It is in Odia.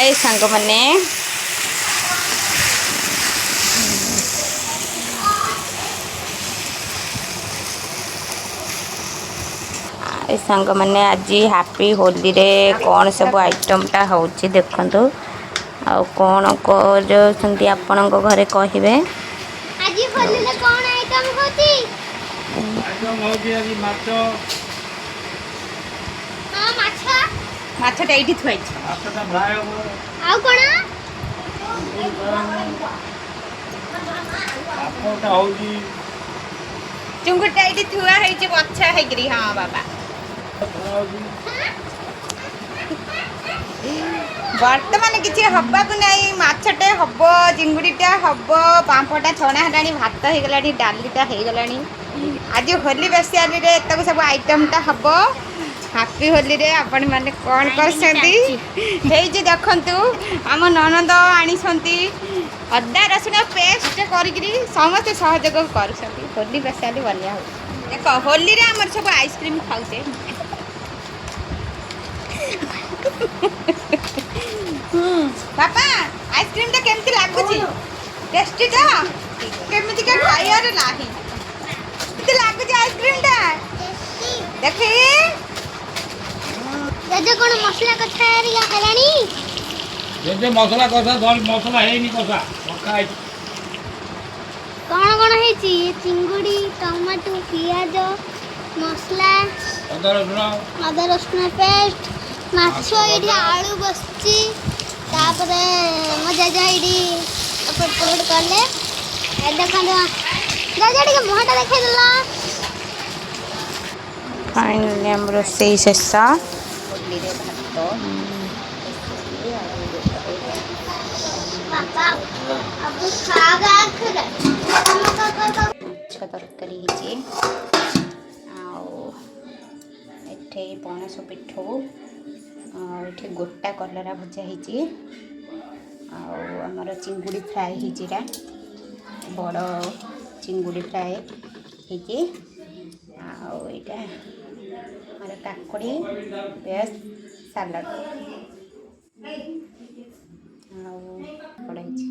ହାଏ ସାଙ୍ଗମାନେ। ଏ ସାଙ୍ଗମାନେ, ଆଜି ହାପି ହୋଲିରେ କ'ଣ ସବୁ ଆଇଟମ୍ଟା ହେଉଛି ଦେଖନ୍ତୁ। ଆଉ କ'ଣ କରୁଛନ୍ତି ଆପଣଙ୍କ ଘରେ କହିବେ। ଆଜି ହୋଲିରେ କ'ଣ ଆଇଟମ୍ ହଉଛି? ଆଇଟମ୍ ହେଉଛି ଆଜି ମାଛ। ହଁ, ମାଛ। ମାଛଟା ଏଇଠି ଥୁଆଇଛି। ମାଛଟା ଫ୍ରାଏ ହବ। ଆଉ କ'ଣ? ପାପଡ଼ଟା ହେଉଛି। ଚୁଙ୍ଗୁଡ଼ିଟା ଏଇଠି ଥୁଆ ହେଇଛି ବଛା ହେଇକିରି। ହଁ ବାବା। ହେଉଛି। ବର୍ତ୍ତମାନ କିଛି ହବାକୁ ନାହିଁ। ମାଛଟେ ହବ, ଚିଙ୍ଗୁଡ଼ିଟା ହବ, ପାମ୍ପଡ଼ଟା ଛଣା ହେଲାଣି, ଭାତ ହେଇଗଲାଣି, ଡାଲିଟା ହେଇଗଲାଣି। ଆଜି ହୋଲି ସ୍ପେସିଆଲିରେ ଏତକ ସବୁ ଆଇଟମ୍ଟା ହବ। ହାପି ହୋଲିରେ ଆପଣମାନେ କ'ଣ କରିଛନ୍ତି ହେଇଛି ଦେଖନ୍ତୁ। ଆମ ନଣନ୍ଦ ଆଣିଛନ୍ତି ଅଦା ରସୁଣ ପେଷ୍ଟ କରିକିରି, ସମସ୍ତେ ସହଯୋଗ କରୁଛନ୍ତି। ହୋଲି ସ୍ପେସିଆଲି ବନିଆ ହେଉଛି। ଦେଖ, ହୋଲିରେ ଆମର ସବୁ ଆଇସ୍କ୍ରିମ୍ ଖାଉଛେ। ବାପା, ଆଇସ୍କ୍ରିମଟା କେମିତି ଲାଗୁଛି? ଟେଷ୍ଟି ତ? କେମିତିକା ଖାଇବାର ନାହିଁ। କେମିତି ଲାଗୁଛି ଆଇସ୍କ୍ରିମଟା ଦେଖି? ଜେଜେ, କ'ଣ ମସଲା କଷା ହେରିକା ହେଲାଣି? ଯେତେ ମସଲା କଷା ଧରି, ମସଲା ହେଇନି, କଷା ପକା ହେଇଛି। କ'ଣ କ'ଣ ହେଇଛି? ଚିଙ୍ଗୁଡ଼ି, ଟମାଟୋ, ପିଆଜ, ମସଲା। ଅଦା ରସୁଣ। ଅଦା ରସୁଣ ପେଷ୍ଟ, ମାଛ ଏଇଠି, ଆଳୁ ବସିଛି। ତାପରେ ମୋ ଜେଜେ ଏଇଠି ଏପଟ ସେପଟ କଲେ। ଏ ଦେଖନ୍ତୁ, ଜେଜେ ଟିକେ ମୁହଁଟା ଦେଖେଇଦେଲ। ଫାଇନାଲି ଆମ ରୋଷେଇ ଶେଷ। ହୋଲିରେ ଭାତ। ବାପା, ମାଛ ତରକାରୀ ହେଇଛି। ଆଉ ଏଠି ପଣସ ପିଠଉ, ଆଉ ଏଠି ଗୋଟା କଲରା ଭଜା ହେଇଛି। ଆଉ ଆମର ଚିଙ୍ଗୁଡ଼ି ଫ୍ରାଏ ହେଇଛି। ଏଇଟା ବଡ଼ ଚିଙ୍ଗୁଡ଼ି ଫ୍ରାଏ ହେଇଛି। ଆଉ ଏଇଟା ଆମର କାକୁଡ଼ି, ପିଆଜ ସାଲାଡ଼ ଆଉ ପଡ଼ ହେଇଛି।